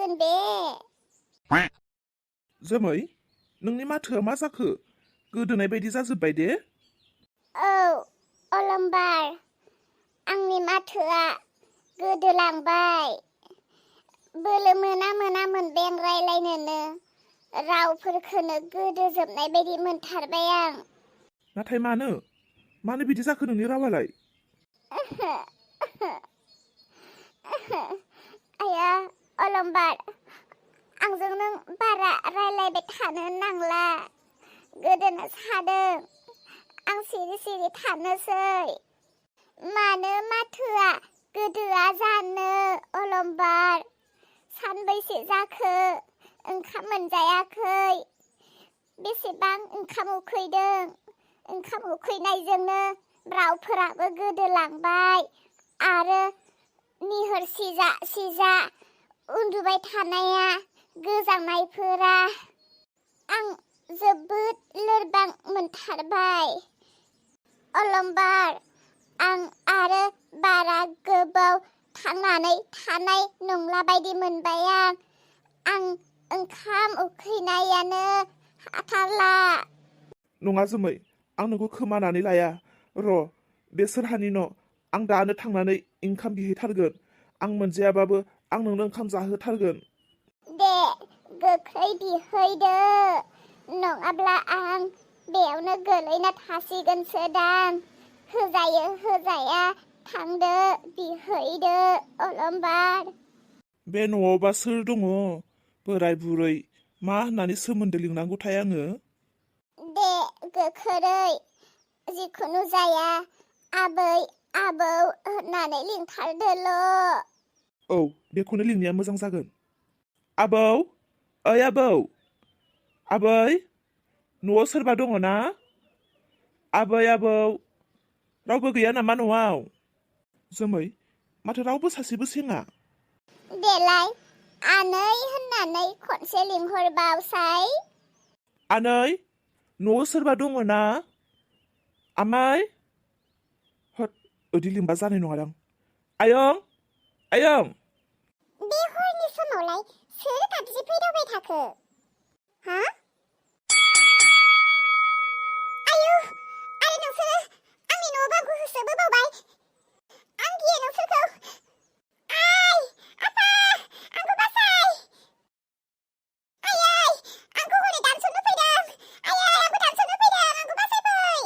जागोन बे जोमै नोंनि माथोआ मा जाखो गोदोनाय बायदि जाजोब्बाय दे औ अलम्बार आंनि माथोआ गोदोलांबाय बोलो मोना मोनबाय आं रायलायनोनो रावफोरखौनो गोदोजोबनाय बायदि मोनथारबाय आं नाथाय मानो बिदि जाखो नोंनि रावालाय आया अलम्बार आंजों नों बारा रायलायबाय थानो नांला गोदोना सादों आं सिरि थानोसै मानो माथोआ गोदोआ जानो अलम्बार सानबैसे जाखो ओंखाम मोनजायाखै बेसेबां ओंखाम उखैदों ओंखाम उखैनायजोंनो रावफोराबो गोदोलांबाय आरो निहोर सिजा उन्दुबाय थानाया गोजांनायफोरा आं जोबोद लोरबां मोनथारबाय अलम्बार आं आरो बारा गोबाव थांनानै थानाय नंला बायदि मोनबाय आं ओंखाम उखैनायानो हाथारला नङा जोमै आं नोंखौ खोमानानै लाया र' बे सोरहानि न' आं दानो थांनानै ओंखाम बिहैथारगोन आं मोनजायाबाबो आं नोंनो ओंखाम जाहोथारगोन दे गोख्रै बिहैदो नङाब्ला आं बेयावनो गोलैना थासिगोनसोदां होजायो होजाया थांदो बिहैदो अलम्बार बे न'आवबा सोर दङ बोराय बुरै मा होननानै सोमोन्दो लिंनांगौथाय आङो दे गोख्रै जिखुनु जाया आबै आबौ होननानै लिंथारदोल' औ बेखौनो लिंनाया मोजां जागोन आबौ ओइ आबौ आबै न'आव सोरबा दङ ना आबै आबौ रावबो गैया नामा न'आव जोमै माथो रावबो सासेबो सेङा देलाय आनै होननानै खनसे लिंहरबावसाय आनै न'आव सोरबा दङ ना आमाय होद ओदि लिंबा जानाय नङादां आयं बे हरनि समावलाय सोर गाबज्रि फैदावबाय थाखो हा आयु आरो नोंसोरो आंनि न'आव बांखौ होसोबोबावबाय आं गियो नोंसोरखौ आइ आफा आंखौ बासाय आयै आंखौ हनै दानस'नो फैदों आयै आंखौ दानस'नो फैदों आंखौ बासायफै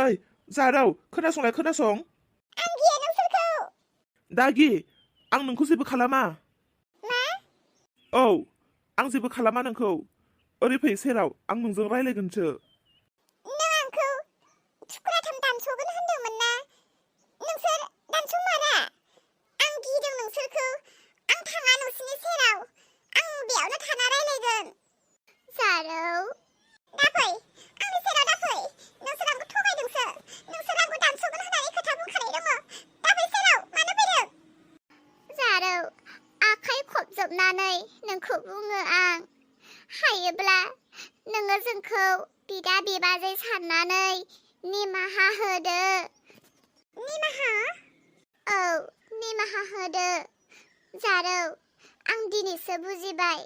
ओइ जाराव खोनासं आं गियो नोंसोरखौ दागि आं नोंखौ जेबो खालामा मा औ आं जेबो खालामा नोंखौ ओरै फै सेराव आं नोंजों रायलायगोनसो नों आंखौ थुख्राथाम दानस'गोन होनदोंमोन ना नोंसोर दानस'मारा आं गिदों नोंसोरखौ आं थाङा नोंसिनि सेराव आं बेयावनो थाना रायलायगोन जारौ दाफै आंनि सेराव दाफै नोंसोर आंखौ थगायदोंसो नोंसोर आंखौ दानस'गोन होननानै खोथा बुंखानाय दङ दाफै सेराव मानो फैदों जारौ आखाइ खबजबनानै नोंखौ बुङो आं हायोब्ला नोङो जोंखौ बिदा बिबाजै साननानै निमाहा होदो निमाहा औ निमाहा होदो जारौ आं दिनैसो बुजिबाय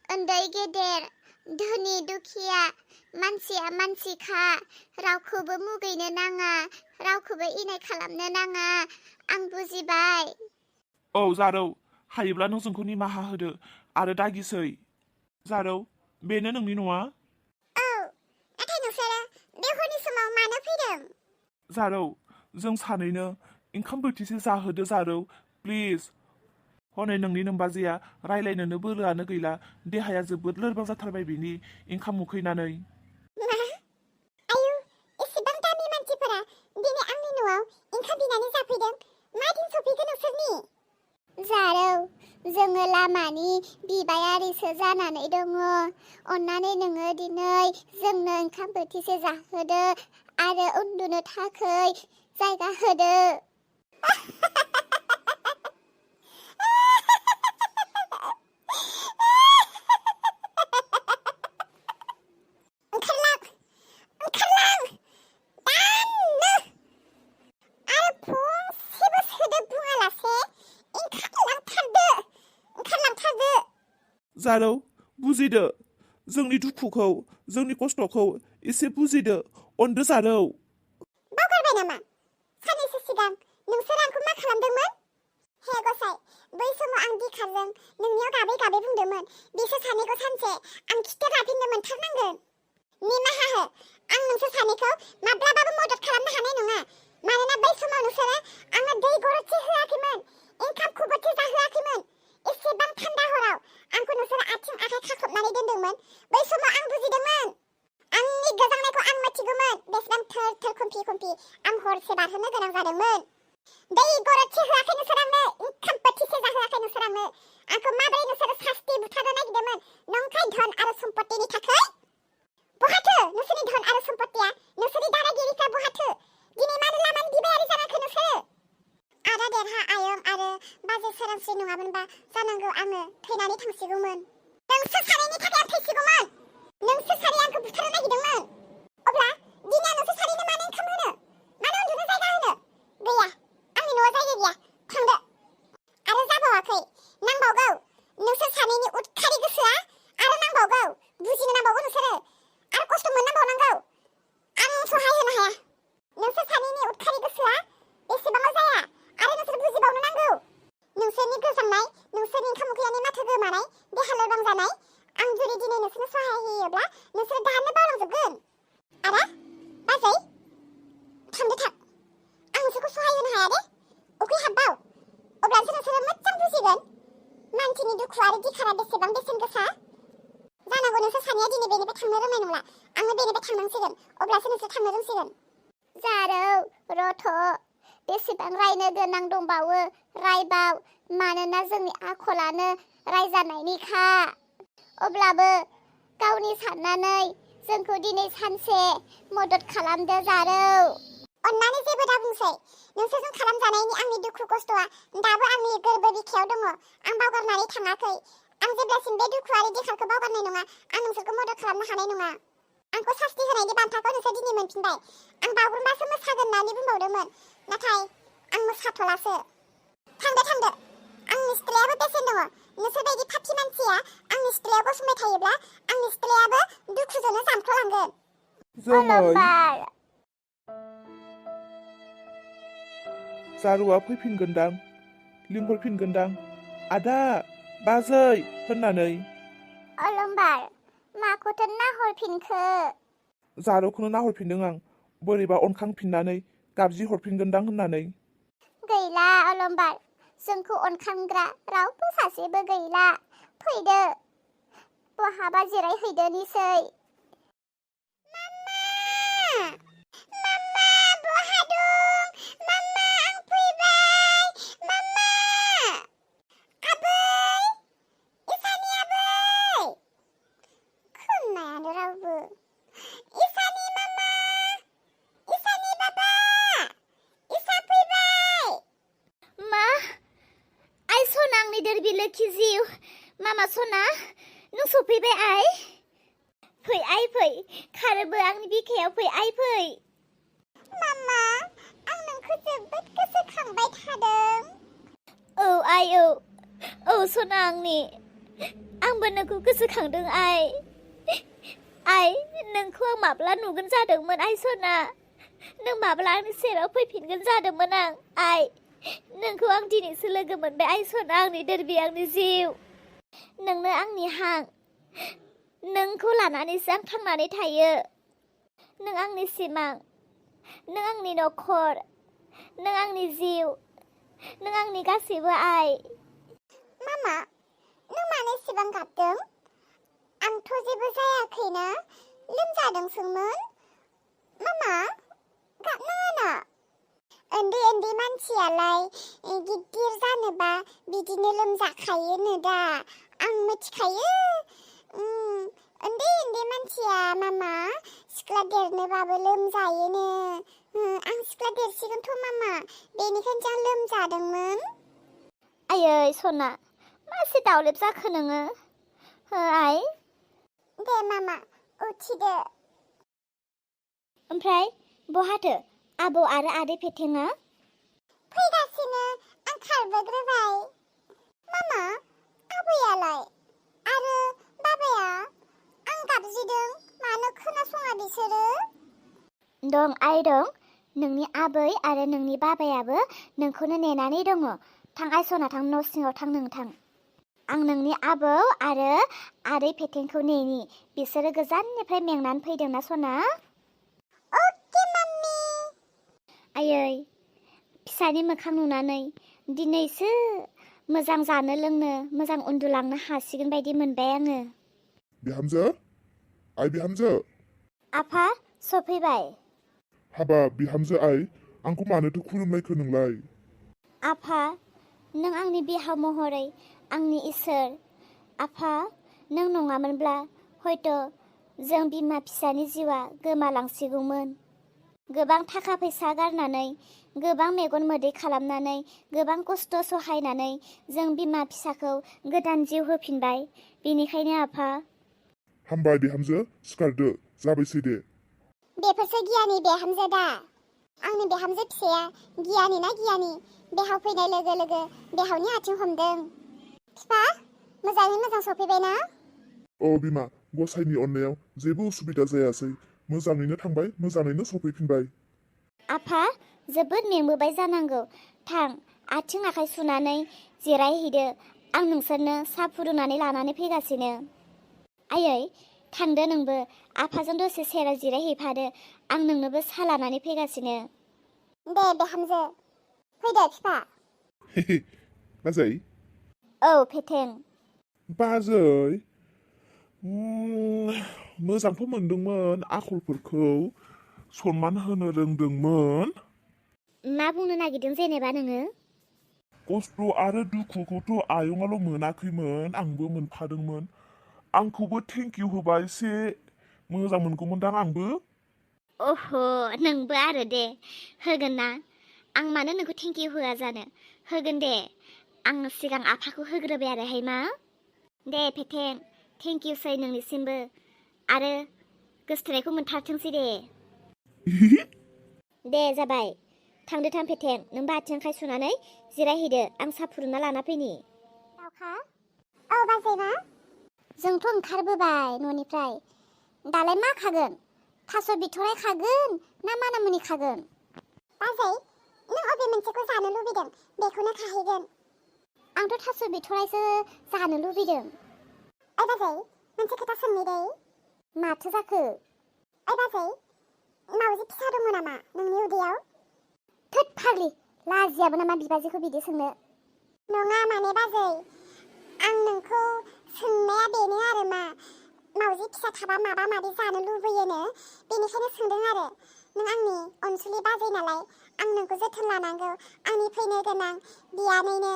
उन्दै गेदेर धोनि दुखिया मानसिया मानसिखा रावखौबो मुगैनो नाङा रावखौबो इनाय खालामनो नाङा आं बुजिबाय औ जारौ हायोब्ला नों जोंखौ निमाहा होदो आरो दागिसै जारौ बेनो नोंनि न'आ औ नाथाय नोंसोरो बे हरनि समाव मानो फैदों जारौ जों सानैनो ओंखाम बोथिसे जाहोदो जारौ प्लिज हनै नोंनि नोमबाजैया रायलायनोनो बोलोआनो गैला देहाया जोबोद लोरबां जाथारबाय बिनि ओंखाम उखैनानै मा आयु एसेबां दामि मानसिफोरा दिनै आंनि न'आव ओंखाम बिनानै जाफैदों मा दिन सफैखो नोंसोरनि जारौ जोङो लामानि बिबायारिसो जानानै दङ अन्नानै नोङो दिनै जोंनो ओंखाम बोथिसे जाहोदो आरो उन्दुनो थाखै जायगा होदो ओंखारलां दानो आरो फंसेबो सोदोब बुङालासे ओंखारलांथारदो जारौ बुजिदो जोंनि दुखुखौ जोंनि खस्थ'खौ एसे बुजिदो अनदो जारौ बावगारबाय नामा साननैसो सिगां नोंसोर आंखौ मा खालामदोंमोन हे गसाइ बै समाव आं बिखाजों नोंनियाव गाबै गाबै बुंदोंमोन बिसोर सानैखौ सानसे आं खिथेर लाफिननो मोनथारनांगोन निमाहा हो आं नोंसोर सानैखौ माब्लाबाबो मदद खालामनो हानाय नङा मानोना बै समाव नोंसोरो आंनो दै गरदसे होआखैमोन ओंखाम खबरसे जाहोआखैमोन एसेबां थान्दा हराव आंखौ नोंसोरो आथिं आखाइ खाख्रबनानै दोनदोंमोन बै समाव आं बुजिदोंमोन आंनि गोजांनायखौ आं मिथिगौमोन बेसेबां थोर थोर खमफि खमफि आं हरसे बारहोनो गोनां जादोंमोन दै गरदसे होआखै नोंसोर आंनो ओंखाम बोथिसे जाहोआखै नोंसोर आंखौ माबोरै नोंसोरो सास्ति बुथारनो नागिरदोंमोन नंखाय धन आरो सम्पत्तिनि थाखाय बहाथो नोंसोरनि धन आरो सम्पत्तिया नोंसोरनि दारागिरिफ्रा बहाथो दिनै मानो लामानि बिबायारि जानांखो नोंसोरो आदा देरहा आयं आरो बाजै सोरांस्रि नङामोनबा जानांगौ आङो थैनानै थांसिगौमोन नोंसोर सानैनि थाखाय आं थैसिगौमोन नोंसोर सानै आंखौ बुथारनो नागिरदोंमोन अब्ला दिनै आं नोंसोर सानैनो मानो ओंखाम होनो मानो उन्दुनो जायगा होनो गैया आंनि न'आव जायगा गैया थांदो आरो जाबावाखै नांबावगौ नोंसोर सानैनि उदखारि गोसोआ आरो नांबावगौ बुजिनो नांबावगौ नोंसोरो आरो खस्थ' मोननांबावनांगौ आं सहाय होनो हाया नोंसोर सानैनि उदखारि गोसोआ एसेबांल' जाया आरो नोंसोर बुजिबावनो नांगौ नोंसोरनि गोजांनाय नोंसोरनि ओंखाम उखैनानै माथो गोमानाय देहा लोरबां जानाय आं जुदि दिनै नोंसोरनो सहाय होयोब्ला नोंसोरो दानो बावलांजोबगोन आदा बाजै थांदो थां आं नोंसोरखौ सहाय होनो हाया दे उखैहाबबाव अब्लासो नोंसोरो मोजां बुजिगोन मानसिनि दुखु आरो दिखारा बेसेबां बेसेन गोसा जानांगौ नोंसोर सानैया दिनै बेनिफ्राय थांनो रोंनाय नंला आंनो बेनिफ्राय थांनांसिगोन अब्लासो नोंसोर थांनो रोंसिगोन जारौ रथ' बेसेबां रायनो गोनां दंबावो रायबाव मानोना जोंनि आखलानो रायजानायनिखा अब्लाबो गावनि साननानै जोंखौ दिनै सानसे मदद खालामदो जारौ अन्नानै जेबो दा बुंसै नोंसोरजों खालामजानायनि आंनि दुखु खस्थ'आ दाबो आंनि गोरबो बिखायाव दङ आं बावगारनानै थाङाखै आं जेब्लासिम बे दुखु आरो दिखारखौ बावगारनाय नङा आं नोंसोरखौ मदद खालामनो हानाय नङा आंखौ सास्ति होनायनि बान्थाखौ नोंसोर दिनै मोनफिनबाय आं बावुरुम्बासो मोसागोन होननानै बुंबावदोंमोन नाथाय आं मोसाथ'लासो थांदो आंनि सिथ्लायाबो बेसेन दङ नोंसोरबायदि फाथि मानसिया आंनि सिथ्लायाव गसंबाय थायोब्ला आंनि सिथ्लायाबो दुखुजोंनो जामख्रलांगोन जोमै जारुआ फैफिनगोनदां लिंहरफिनगोनदां आदा बाजै होननानै अलंबार माखौथो नाहरफिनखो जारुखौनो नाहरफिनदों आं बोरैबा अनखांफिननानै गाबज्रि हरफिनगोनदां होननानै गैला अलंबार जोंखौ अनखांग्रा रावबो सासेबो गैला फैदो बहाबा जिरायहैदोनिसै माम्मा बहा दं माम्मा आं फैबाय माम्मा आबै इसानि आबै खोनायानो रावबो इसानि माम्मा इसानि बाबा इसा फैबाय मा आइ सना आंनि देरबि लोखि जिउ मामा सना नों सफैबाय आइ फै आइ फै खारोबो आंनि बिखायाव फै आइ फै मामा आं नोंखौ जोबोद गोसोखांबाय थादों औ आइ औ सना आंनि आंबो नोंखौ गोसोखांदों आइ नोंखौ आं माब्ला नुगोन जादोंमोन आइ सना नों माब्ला आंनि सेराव फैफिनगोन जादोंमोन आं आइ नोंखौ आं दिनैसो लोगो मोनबाय आइ सना आंनि देरबि आंनि जिउ नोंनो आंनि हां नोंखौ लानानैसो आं थांनानै थायो नों आंनि सिमां नों आंनि नखर नों आंनि जिउ नों आंनि गासैबो आइ मामा नों मानो एसेबां गाबदों आंथ' जेबो जायाखैना लोमजादोंसोमोन मामा गाबनाङा उन्दै मानसियालाय गिदिर जानोबा बिदिनो लोमजाखायोनो दा आं मिथिखायो उन्दै मानसिया मामा सिख्ला देरनोबाबो लोमजायोनो आं सिख्ला देरसिगोनथ' मामा बेनिखायनो आं लोमजादोंमोन आयै सना मासे दावलेब जाखो नोङो आइ दे मामा उथिदो ओमफ्राय बहाथो आबौ आरो आदै फेथेङा फैगासिनो आं खारबोग्रोबाय मामा आबैयालाय आरो दं आइ दं। नोंनि आबै आरो नोंनि बाबायाबो नोंखौनो नेनानै दङ। थां आइ सना थां, न' सिङाव थां नोंथां। आं नोंनि आबौ आरो आदै फेथेंखौ नेनि। बिसोरो गोजाननिफ्राय मेंनानै फैदोंना सना। अके माम्मि। आयै, फिसानि मोखां नुनानै दिनैसो मोजां जानो लोंनो, मोजां उन्दुलांनो हासिगोन बायदि मोनबाय आङो। बिहामजो, आइ बिहामजो। आफा, सफैबाय। हाबाब बिहामजो आइ, आंखौ मानोथो खुलुमनायखो नोंलाय? आफा, नों आंनि बिहाव महरै आंनि इसोर। आफा, नों नङामोनब्ला हयथ' जों बिमा फिसानि जिउआ गोमालांसिगौमोन। गोबां थाखा फैसा गारनानै, गोबां मेगन मोदै खालामनानै, गोबां खस्थ' सहायनानै जों बिमा फिसाखौ गोदान जिउ होफिनबाय। बेनिखायनो आफा। हामबाय बिहामजो, सिखारदो, जाबायसै दे। बेफोरसो गियानि बिहामजो दा। आंनि बिहामजो फिसाया गियानि ना गियानि? बेहाव फैनाय लोगो लोगो बेहावनि आथिं हमदों। फिफा, मोजाङै मोजां सफैबाय ना? अ बिमा, गसाइनि अननायाव जेबो उसुबिदा जायासै। मोजाङैनो थांबाय, मोजाङैनो सफैफिनबाय। आफा, जोबोद मेंबोबाय जानांगौ। थां, आथिं आखाइ सुनानै जिरायहैदो। आं नोंसोरनो साहा फुदुंनानै लानानै फैगासिनो। आयै, थांदो नोंबो। आफाजों दसे सेराव जिरायहैफादो। आं नोंनोबो साहा लानानै फैगासिनो। दे बिहामजो, फैदो फिफा। हेहे, बाजै। औ फेथें। बाजै, मोजांथ' मोनदोंमोन, आखलफोरखौ सनमान होनो रोंदोंमोन। मा बुंनो नागिरदों जेनेबा नोङो? खस्थ' आरो दुखुखौथ' आयंआल' मोनाखैमोन, आंबो मोनफादोंमोन। आंखौबो थेंक इउ होबा एसे मोजां मोनगौमोनदां आंबो। अह, नोंबो आरो दे, होगोन ना। आं मानो नोंखौ थेंक इउ होआ जानो? होगोन दे। आं सिगां आफाखौ होग्रोबाय आरोहाय मा। दे फेथें, थेंक इउ सै नोंनिसिमबो। आरो गोसथोनायखौ मोनथारथोंसै दे। दे जाबाय। थांदो थां फेथें, नोंबो आथिं आखाइ सुनानै जिरायहैदो। आं साहा फुदुंना लाना फैनि। दावखा? औ बाजै मा? जोंथ' ओंखारबोबाय न'निफ्राय। दालाय मा खागोन? थास' बिथ'राय खागोन ना मानामुनि खागोन? बाजै, नों अबे मोनसेखौ जानो लुबैदों बेखौनो खाहैगोन। आंथ' थास' बिथ'रायसो जानो लुबैदों। ओइ बाजै, मोनसे खोथा सोंनि दै। माथो जाखो? ओइ बाजै, मावजि फिसा दङ नामा नोंनि उदैयाव? थोद फाग्लि, लाजियाबो नामा बिबाजैखौ बिदि सोंनो? नङा माने बाजै, आं नोंखौ सोंनाया बेनो आरो मा, मावजि फिसा थाबा माबा माबि जानो लुबैयोनो, बेनिखायनो सोंदों आरो। नों आंनि अनसुलि बाजै नालाय, आं नोंखौ जोथोन लानांगौ। आंनि फैनो गोनां बियानैनो।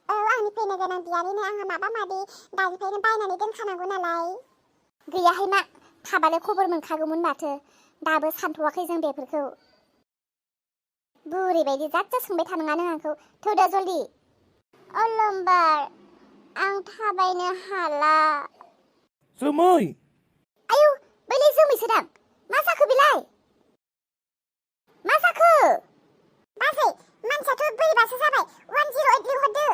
औ, आंनि फैनो गोनां बियानैनो आंहा माबा माबि दानिफ्रायनो बायनानै दोनखानांगौ नालाय। गैयाहाय मा, थाबालाय खबर मोनखागौमोन माथो। दाबो सानथ'वाखै जों बेफोरखौ। बुरि बायदि जात जात सोंबाय थानाङा नों आंखौ। थौदो जल्दि। अलम्बार, आं थाबायनो हाला। जोमै! आयौ, बैलाय जोमैसोदां। मा जाखो बेलाय? मा जाखो? बाजै, मानसियाथ' बोरैबासो जाबाय। 108 लिंहरदो।